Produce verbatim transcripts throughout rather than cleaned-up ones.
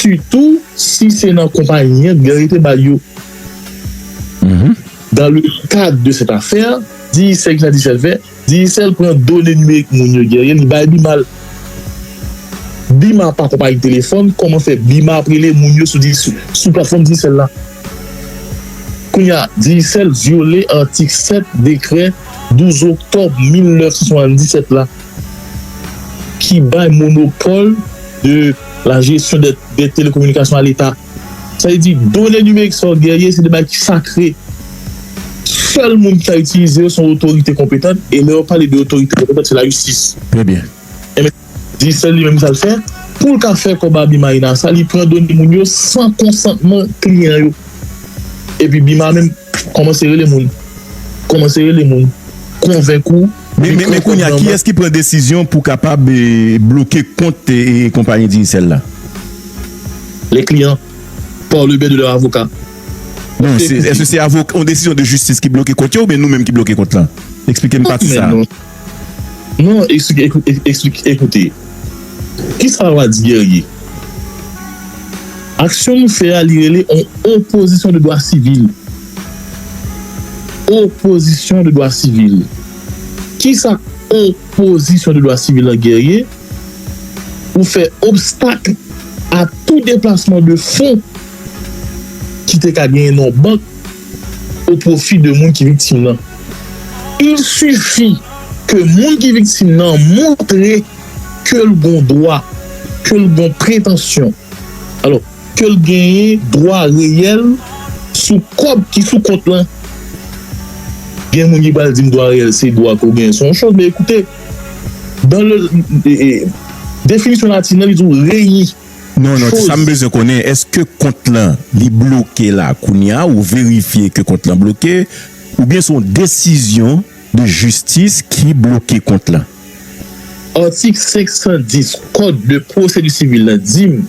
Sitou si se nan konpayi an Guerrier te ba l yo. Dans le cadre de cette affaire, Digicel, ki sa Digicel fè? Digicel pran done nimerik moun yo Guerrier, li bay Bima l. Bima pa konpayi telefòn, kòman fè Bima ap rele moun yo sou, sou, sou platfòm Digicel la? Kounye a, Digicel vyole atik sèt dekrè douz oktòb mil nèf san swasanndisèt la, ki bay monopòl de la gestion des, des télécommunications à l'État. Sa vle di, done nimerik sa yo Guerrier, se de bagay ki sakre. Sèl moun ki ka itilize yo se yon otorite konpetan, e lè yo pale de otorite konpetan, se lajistis. Trè byen. Enben, Digicel li menm sa l fè, pou l ka fè kòb a Bima Inasa, li pran done moun yo san konsantman kliyan yo. Epi Bima menm kòmanse rele moun. Kòmanse rele moun. Konvenk ou. Men, men, men kounye a, kiyès ki pran desizyon pou kapab eh, bloke kont eh, eh, konpayi Digicel la? Les clients, par le biais de leur avocat. Non, se, èske se avok, yon desizyon de jistis ki bloke kont yo oubyen nou menm ki bloke kont lan? Eksplike m pati sa a. Non. Non, eksplike, eksplike, eksplike, ekoute. Kisa w a di Guerrier? Aksyon nou fè a, li rele yon opozisyon de dwa sivil. Opozisyon de dwa sivil. Kisa opozisyon de dwa sivil la Guerrier? Ou fè obstak a tou deplasman de fon ki te ka genyen nan yon bank o pwofi de moun ki viktim nan. Il suffit ke moun ki viktim nan montre ke l gon dwa, ke l gon pretansyon. Alò, ke l genyen dwa reyèl sou kòb ki sou kont lan. Gen moun ki pral di m dwa reyèl se dwa ke w genyen se yon choz, men ekoute, dans le, e, e, definisyon latin nan, li di w reyi. Non, non, se sa m bezwen konnen, èske kont lan li bloke la kounye a, ou verifye ke kont lan bloke, oubyen se yon desizyon de jistis ki bloke kont lan? Atik senk san dis Code de procédure civile la di m,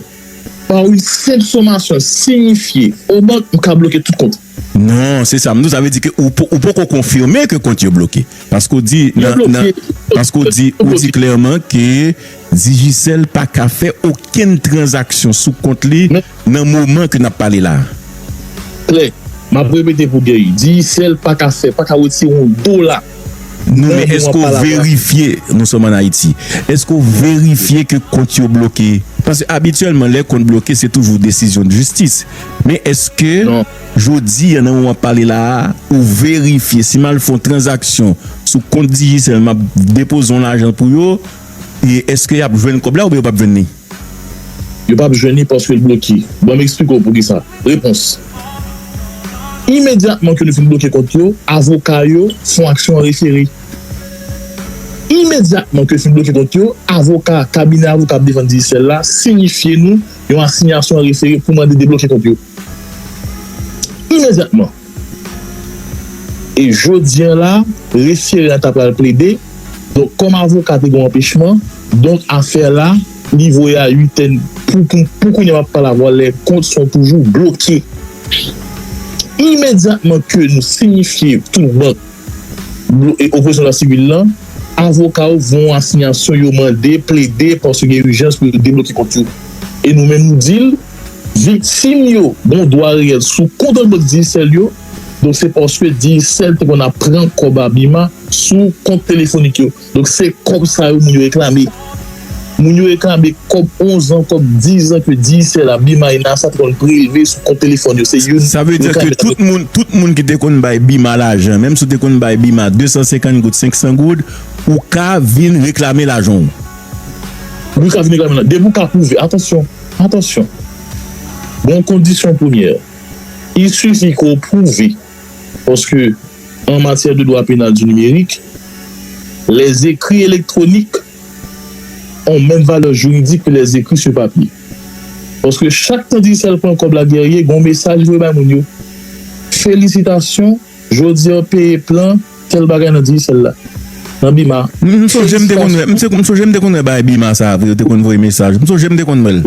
par une simple sommation signifiée aux banques, m ka bloke tout kont. Non, se sa. M di, sa vle di ke ou, ou poko konfime ke kont yo bloke. Paske w di, nan, nan, paske w di, ou di klèman ke Digicel pa ka fè okenn tranzaksyon sou kont li nan moman ke n ap pale la a. Klè. M ap repete pou Guerrier. Digicel pa ka fè, pa ka retire yon dola. Non, men èske w verifye, nou sòm ann Ayiti, èske w verifye ke kont yo bloke? Paske abityèlman, lè kont bloke, se toujou desizyon de jistis. Men èske, jodi a, nan moman w ap pale la a, ou verifye, si m al fè yon tranzaksyon sou kont Digicel, m ap depoze yon lajan pou yo, e èske y ap jwenn kòb la oubyen yo p ap jwenn li? Yo p ap jwenn li paske l bloke. Ban m eksplike w poukisa. Repons. Imedyatman ke nou fin bloke kont yo, avoka yo fè yon aksyon an refere. Imedyatman ke fin bloke kont yo, avoka, kabinè avoka k ap defann Digicel la, siyifye nou yon asinyasyon an refere pou mande debloke kont yo. Imedyatman. E jodi a la, refere a ta pral plede. Donk, kòm avoka te gen yon anpechman, donk, afè la, li voye a uit è pou, pou, pou kounye a m ap pale avè w, les comptes sont toujours bloqués. Imedyatman ke nou siyifye tout bank blo-, e opozisyon dwa sivil lan, avoka yo voye yon asinyasyon, yo mande, plede, paske gen ijans pou yo debloke kont yo. E nou menm nou di l, viktim yo gen yon dwa reyèl sou kont an bank Digicel yo, donk se paske Digicel te konn ap pran kòb a Bima sou kont telefonik yo. Donk se kòb sa yo moun yo reklame. Moun yo reklame kòb onz an, kòb diz an ke Digicel la, Bima Inasa te konn prelve sou kont telefòn yo. Se youn. Sa vle di ke tout moun, tout moun ki te konn bay Bima lajan, menm si w te konn bay Bima de san senkant goud, senk san goud, ou ka vin reklame lajan w. Ou ka vin reklame lajan. Depi w ka pwouve, atansyon, atansyon. Gen yon kondisyon premyè. Il suffit ke w pwouve, paske en matière de droit pénal du numérique, les écrits électroniques ont même valeur juridique que les écrits sur papier. Paske chak tan Digicel pran kòb la Guerrier, gen yon mesaj li voye bay moun yo. Felisitasyon, jodi a w peye plan tèl bagay nan Digicel la. Nan Bima. M, m sonje m te konn wè, m se, m sonje m te konn wè bay Bima sa vre, yo te konn voye mesaj. M sonje m te konn wè l.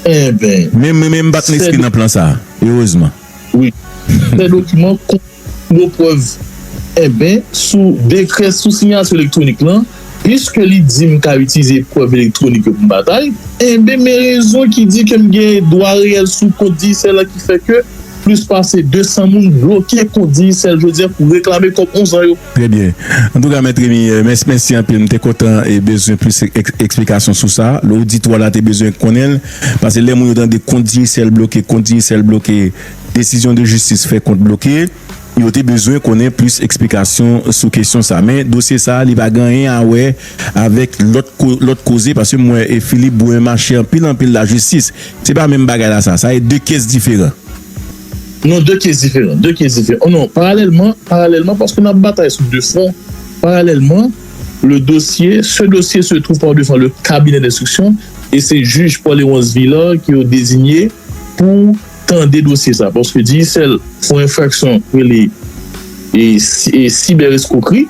Enben. Men, men, men m pa t enskri nan plan sa, erezman. Wi. Fè dokiman kon gwo prèv. Enben, sou dekrè sou siyati elektwonik lan, Piske li di m ka itilize prèv elektwonik yo pou m batay, enben men rezon ki di ke m gen dwa reyèl sou kont Digicel la ki fè ke plis pase de san moun bloke kont Digicel jodi a pou reklame kòb onz an yo. Trè byen. Antouka, Mèt Remy, mèsi anpil. M te kontan e bezwen plis eksplikasyon sou sa. Lè w di twa la te bezwen konnen l, paske lè moun yo tande kont Digicel bloke, kont Digicel bloke, desizyon de jistis fè kont bloke, yo te bezwen konnen plis eksplikasyon sou kesyon sa. Men dosye sa, li pa gen anyen a wè avèk lòt lòt koze, paske m wè e Philippe Brun mache anpil anpil lajistis. Se pa menm bagay la sa. Sa e de kes diferan. Non, de kes diferan. De kes diferan. Oh non, paralèlman, paralèlman, paske n ap batay sou de fwon. Paralèlman, le dossier, ce dossier se trouve par devant le cabinet d'instruction et c'est juge Paul Léonce Villard ki yo deziye pou tande dosye sa. Paske Digicel fè yon enfraksyon rele e, e sibereskokri.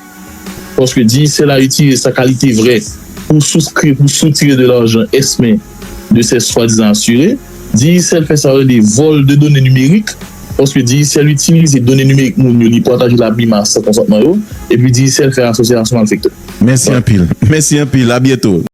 Paske Digicel a itilize sa kalite vrè pou souskri, pou soutire de lajan èsmen de ses swadizan asire. Digicel fè sa rele vol de done nimerik. Paske Digicel itilize done nimerik moun yo, li pataje l abima san konsantman yo. Epi Digicel fè asosyasyon malfektè. Mèsi anpil. Mèsi anpil. A byento.